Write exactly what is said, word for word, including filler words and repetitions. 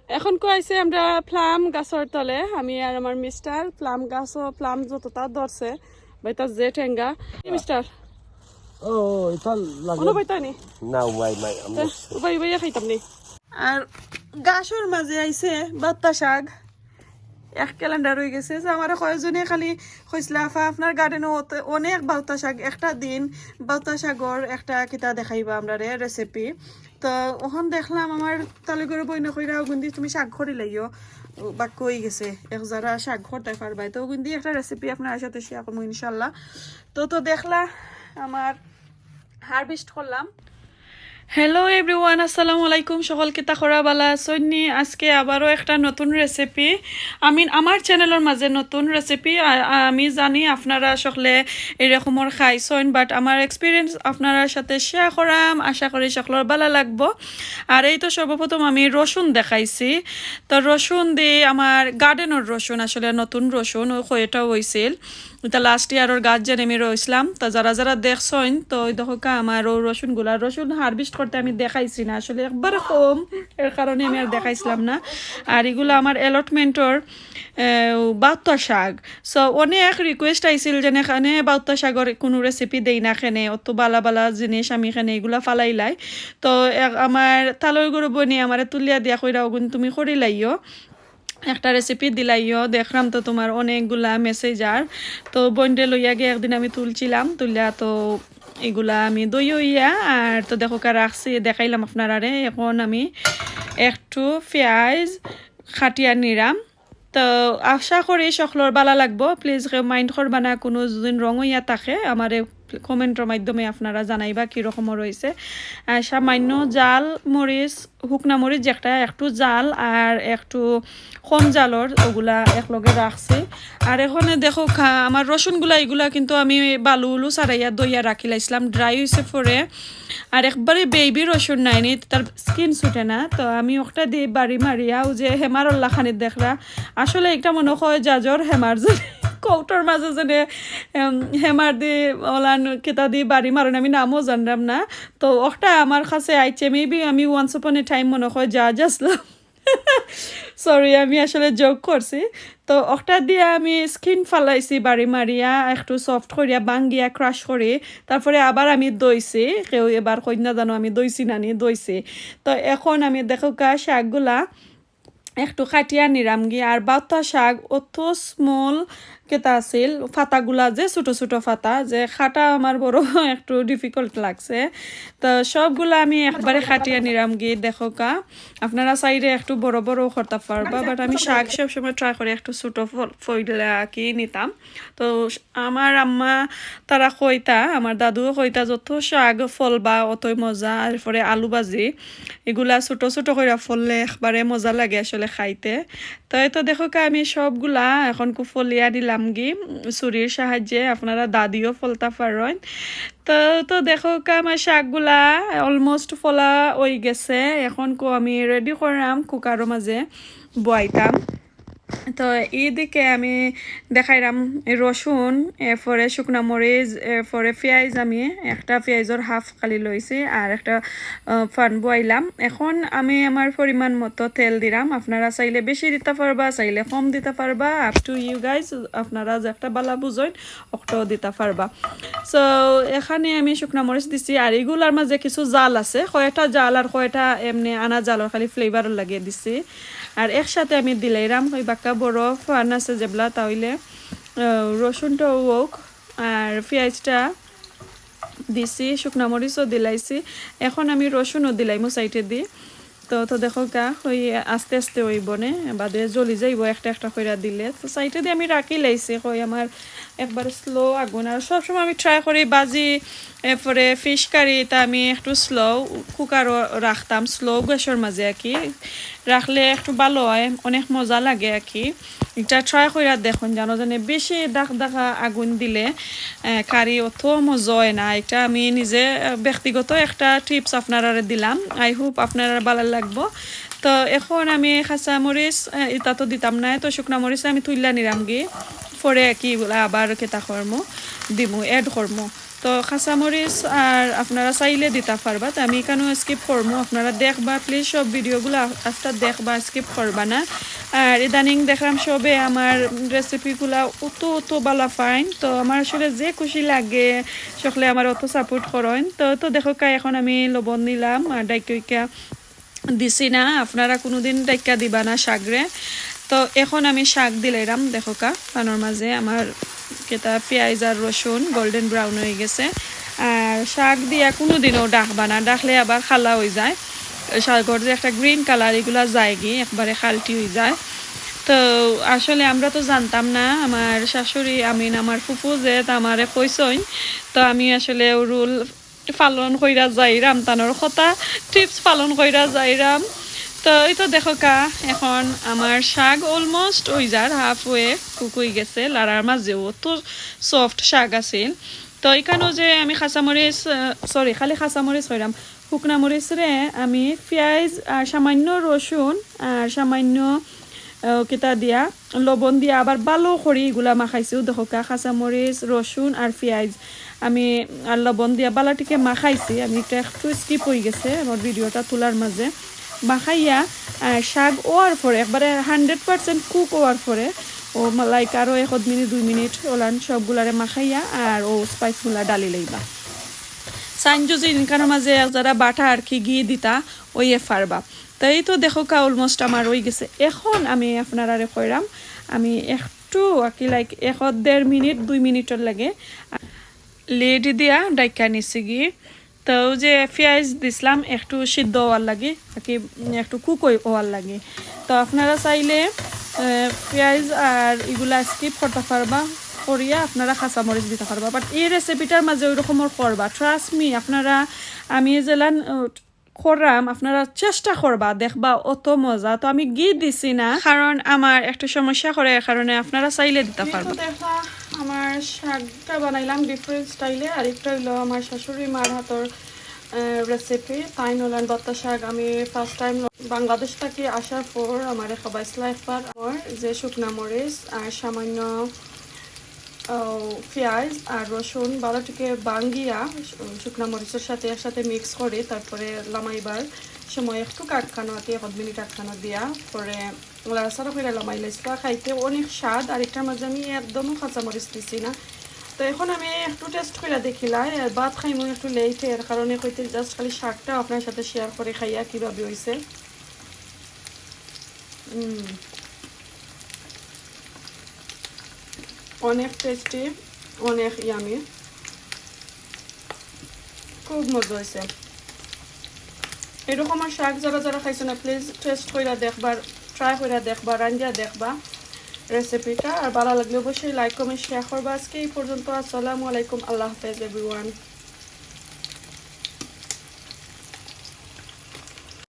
এখন কো আইছে আমরা প্লাম গাছর তলে, আমি আর আমার মিস্টার। প্লাম গাছও প্লাম যতটা ধরছে, ভাই তার যে ঠেঙ্গা। মিস্টার, ও, এটা লাগে। কোনো পাইতা নি? না, ভাই, ভাই, আমরা উবাই উবাইয়া খাইতাম নি। আর গাছর মাঝে আইছে বাত্তা শাক, এক ক্যালেন্ডার হয়ে গেছে। যে আমার কয়েকজনে খালি কইসলা, "আফা, আপনার গার্ডেনও অনেক বাউতা শাক, একটা দিন বাউতা শাকর একটা কিতা দেখাইবা আমরারে রেসিপি।" তো ওখান দেখলাম আমার তালুগর বইনে কইরা, "ওগুন দি তুমি শাক করি লাইও, বাক্য হয়ে গেছে, এক যারা শাক করতে পারবায়।" তো ওগুন দি একটা রেসিপি আপনার সাথে শেয়ার করবো ইনশাল্লাহ। তো তো দেখলা আমার হারভেস্ট করলাম। হ্যালো এভরিওয়ান, আসসালামু আলাইকুম। সকল কিতা করা বালা আছইন নি? আজকে আবারও একটা নতুন রেসিপি, আমি আমার চ্যানেলর মাঝে নতুন রেসিপি। আমি জানি আপনারা সকলে এরকমর খাইছইন, বাট আমার এক্সপিরিয়েন্স আপনারা সাথে শেয়ার করাম, আশা করি সকলর বালা লাগবো। আর এই তো সর্বপ্রথম আমি রসুন দেখাইছি। তো রসুন দি আমার গার্ডেনর রসুন, আসলে নতুন রসুন, ওই কয়টা হইছিল। এটা লাস্ট ইয়ারর গাছ যেন আমি রইছিলাম। তা যারা যারা দেখছইন, তো ওই দেখো কা আমার ও রসুনগুলা, রসুন হারভেস্ট করতে আমি দেখাইছি না, আসলে একবারে কম, এর কারণে আমি আর দেখাইছিলাম না। আর এগুলা আমার অ্যালটমেন্টর বাউতা শাক। সো অনেক রিকোয়েস্ট আইছিল যেন এখানে বাউতা শাকর কোনো রেসিপি দেই না, কেনে অত বালা বালা জিনিস আমি এখানে এগুলা ফালাইলাই। তো এক- আমার তালুগর বইনে আমারে তুলিয়া দিয়া কইরা, "ওগুন তুমি করি লাইও, একটা রেসিপি দিলাইও।" দেখলাম তো তোমার অনেকগুলা মেসেজ। আর তো বইনরে লইয়া গিয়া একদিন আমি তুলছিলাম, তুলিয়া তো এগুলা আমি দই হইয়া আর তো দেখো কা রাখছি, দেখাইলাম আপনারারে। এখন আমি একটু পেঁয়াজ কাটিয়া নিরাম। তো আশা করি সকলর বালা লাগবো। প্লিজ কেউ মাইন্ড করবা না, কোনো যদি রং হইয়া থাকে আমারে কমেন্টর মাধ্যমে আপনারা জানাইবা কী রকমর রইছে। আর সামান্য জাল মরিচ, হুকনা মরিচ যেটা একটু জাল আর একটু কম জালর, ওগুলা একলগে রাখছি। আর এখানে দেখো খা-, আমার রসুনগুলা, এগুলা কিন্তু আমি বালু উলু ছাড়াইয়া দইয়া রাখিলাইছিলাম, ড্রাই হইছে পরে। আর একবারে বেবি রসুন নাইনি, তার স্কিন ছুটে না। তো আমি ওটা দিয়ে বাড়ি মারিয়া, ও যে হেমারর লাখানি দেখরা, আসলে একটা মনে হয় জাজর হেমার যে কৌটোর মাঝে যেন, এম, হেমার দি ওলান কিতা দি বাড়ি মারন, আমি নামও জানলাম না। তো ওটা আমার কাছে আইছে, মেবি আমি ওয়ান্স আপন এ টাইম মনে হয় জাজ আসলাম। সরি, আমি আসলে জোক করছি। তো ওটা দিয়া আমি স্কিন ফালাইছি বাড়ি মারিয়া, একটু সফট করিয়া, ভাঙ্গিয়া, ক্রাশ করি। তারপরে আবার আমি দইছি, কেউ এবার কই না জানো আমি দইছি না নি, দইছি। তো এখন আমি দেখো কা শাকগুলা একটু কাটিয়া নিরামগি। আর বাউতা শাক অত স্মল কেতা আছিল, পাতাগুলা যে ছোট ছোট পাতা, যে কাটা আমার বড় একটু ডিফিকাল্ট লাগছে। তো সবগুলা আমি একবারে কাটিয়া নিরামগি। দেখো কা, আপনারা চাইলে একটু বড় বড় করতে পারবা, বাট আমি শাক সবসময় ট্রাই করি একটু ছোট ফল ফইলা কি নিতাম। তো আমার আম্মা তারা কইতা, আমার দাদুও কইতা, যত শাক ফলবা অতই মজা। আর পরে আলু ভাজি, এগুলা ছোট ছোট কইরা ফললে একবারে মজা লাগে আসলে খাইতে। তো এই তো দেখো কা, আমি সবগুলা এখন কু ফলিয়া নিলামগি ছুরির সাহায্যে, আপনারা দা দিও ফলতা পারইন। তো তো দেখো কা, আমার শাকগুলা অলমোস্ট ফলা হই গেছে। এখন কু আমি রেডি করাম কুকারর মাঝে বয়াইতাম। তো এইদিকে আমি দেখাইলাম রসুন, এরপরে শুকনা মরিচ, এরপরে পেঁয়াজ। আমি একটা পেঁয়াজর হাফ খালি লইছি, আর একটা, আহ, ফান বয়াইলাম। এখন আমি আমার পরিমাণ মতো তেল দিলাম। আপনারা চাইলে বেশি দিতা পারবা, চাইলে কম দিতা পারবা, up to you guys। আপনারা যে একটা বালা বুঝইন, অকটাও দিতা পারবা। সো এখানে আমি শুকনা মরিচ দিছি, আর এগুলার মাঝে কিছু জাল আছে, কয়টা জাল আর কয়টা এমনি আনা জালর খালি ফ্লেভার লাগিয়ে দিছি। আর একসাথে আমি দিলাইরাম ওই বাক্কা বড় ফান আছে যেবলা, তা হইলে, আহ, রসুনটাও হোক আর পেঁয়াজটা দিছি, শুকনা মরিচও দিলাইছি। এখন আমি রসুনও দিলাইমু সাইডে দি। তো তো দেখো কা, ওই আস্তে আস্তে ওই বনে বাদে জ্বলি যাইব একটা একটা কইরা দিলে। তো সাইডে দি আমি রাখি লাইছি, কই আমার একবার স্লো আগুন। আর সবসময় আমি ট্রাই করি ভাজি, এরপরে ফিশ কারি, তা আমি একটু স্লো কুকারও রাখতাম, স্লো গ্যাসর মাঝে আর কি, রাখলে একটু ভালো হয়, অনেক মজা লাগে আর কি। এটা ট্রাই কইরা দেখুন, জানো জানে বেশি দাগ দাগা আগুন দিলে, আহ, কারি অত মজা হয় না। এটা আমি নিজে, আহ, ব্যক্তিগত একটা টিপস আপনারারে দিলাম, আই হোপ আপনারা ভালা লাগবো। তো এখন আমি কাঁচা মরিচ, আহ, এটা তো দিতাম না, তো শুকনা মরিচ আমি তুইলা নিলামগি, পরে আর কি এগুলা আবার কেতা করমু, দিমু, অ্যাড করমু। তো কাঁচামরিচ আর আপনারা চাইলে দিতা পারবা, তো আমি এখানেও স্কিপ করমু। আপনারা দেখবা, প্লিজ সব ভিডিওগুলা আস্তা দেখবা, স্কিপ করবা না। আর ইদানিং দেখলাম সবে আমার রেসিপিগুলা অত অত বালা পাইন, তো আমার আসলে যে খুশি লাগে, সকলে আমার অত সাপোর্ট করইন। তো তো দেখো কা, এখন আমি লবণ দিলাম আর ডাইকা দিছি না, আপনারা কোনোদিন ডাইকা দিবা না শাকরে। তো এখন আমি শাক দিলাইরাম, দেখো কা, পানর মাঝে আমার কিতা পিয়াইজ আর রসুন গোল্ডেন ব্রাউন অই গেছে। আর শাক দিয়া কোনোদিনও ডাকবা না, ডাকলে আবার কালা অই যায়। শাকর যে একটা গ্রিন কালার, এগুলা যায়গি, একবারে কালটি অই যায়। তো আসলে আমরা তো জানতাম না, আমার শাশুড়ি, আমিন, আমার ফুফু যে তা আমারে কইছইন, তো আমি আসলে রুল পালন কইরা যাইরাম, তানর কথা, টিপস পালন কইরা যাইরাম। তো এই তো দেখো কা, এখন আমার শাক অলমোস্ট অই যার, হাফ ওয়ে কুক অই গেছে। লাড়ার মাঝেও তো সফট শাক আছিল। তো এখানেও যে আমি কাঁচামরিচ, সরি, খালি কাঁচামরিচ কইরাম, শুকনা মরিচরে আমি পিয়াইজ আর সামান্য রসুন আর সামান্য, আহ, কিতা দিয়া, লবণ দিয়া আবার বালা করি ইগুলা মাখাইছি। অউ দেখো কা, কাঁচামরিচ, রসুন আর পিয়াইজ আমি আর লবণ দিয়া বালাটিকে মাখাইছি। আমি এটা একটু স্কিপ অই গেছে আমার ভিডিওটা তোলার মাঝে। মাখাইয়া, আহ, শাক অওয়ার পরে, একবারে হান্ড্রেড পার্সেন্ট কুক অওয়ার পরে, ও মা-, লাইক আরও এক আধ মিনিট, দুই মিনিট ওলান সবগুলারে মাখাইয়া আর ও স্পাইসগুলা ডালি লইবা। সাইন যদি ইনকানোর মাঝে যারা বাটা আর কি ঘি দিতা, ওইয়ে পারবা। তাই তো দেখো কা, অলমোস্ট আমার অই গেছে। এখন আমি আপনারারে কইরাম, আমি একটু আর কি, লাইক, এক দেড় মিনিট, দুই মিনিটর লাগে লিড দিয়া ডাইকা নিছি গি। তো যে পিয়াইজ দিছলাম একটু সিদ্ধ অওয়ার লাগি, আর কি, উম, একটু কুক অওয়ার লাগি। তো আপনারা চাইলে, আহ, পিয়াইজ আর ইগুলা স্কিপ করতা পারবা, করিয়া আপনারা কাঁচামরিচ দিতা পারবা। বাট এই রেসিপিটার মাঝে ওই রকমর করবা, ট্রাস্ট মি। আপনারা, আমি যেলান, আহ, কররাম, আপনারা চেষ্টা করবা, দেখবা অত মজা। তো আমি ঘি দিছি না, কারণ আমার একটু সমস্যা করে, এর কারণে আপনারা চাইলে দিতা পারবা। দেখবা আমার শাকটা বানাইলাম ডিফারেন্ট স্টাইলে, আর একটা অইলো আমার শাশুড়ি মার হাতর, আহ, রেসিপি। তাইন অলান ভর্তা শাক আমি ফার্স্ট টাইম বাংলাদেশ থাকি আসার পর আমারে খাবাইছলা একবার। আমার যে শুকনা মরিচ আর সামান্য, আহ, পিয়াইজ আর রসুন বালাটিকে ভাঙ্গিয়া শু-, শুকনা মরিচর সাথে একসাথে মিক্স করি, তারপরে লামাইবার সময় একটু আটকানো আতি, এক মিনিট আটকানো দিয়া পরে লাড়াচাড়া কইরা লামাই লাইছলা। খাইতে অনেক স্বাদ, আর এটার মাঝে আমি একদমও কাঁচামরিচ দিছি না। তো এখন আমি একটু টেস্ট কইরা দেখিলাই, আর ভাত খাইমু একটু লেটে, এর কারণে কইতে জাস্ট খালি শাকটা আপনার সাথে শেয়ার করে খাইয়া কিভাবে অইছে। উম, অনেক টেস্টি, অনেক ইয়ামি, খুব মজা অইছে। এরকম আর শাক যারা যারা খাইছো না, প্লিজ টেস্ট কইরা দেখবা, ট্রাই কইরা দেখবা, রান্ধিয়া দেখবা রেসিপিটা। আর ভালা লাগলে অবশ্যই লাইক, কমেন্ট, শেয়ার করবা। আজকে এই পর্যন্ত। আসসালামু আলাইকুম, আল্লাহ হাফেজ এভরিওয়ান।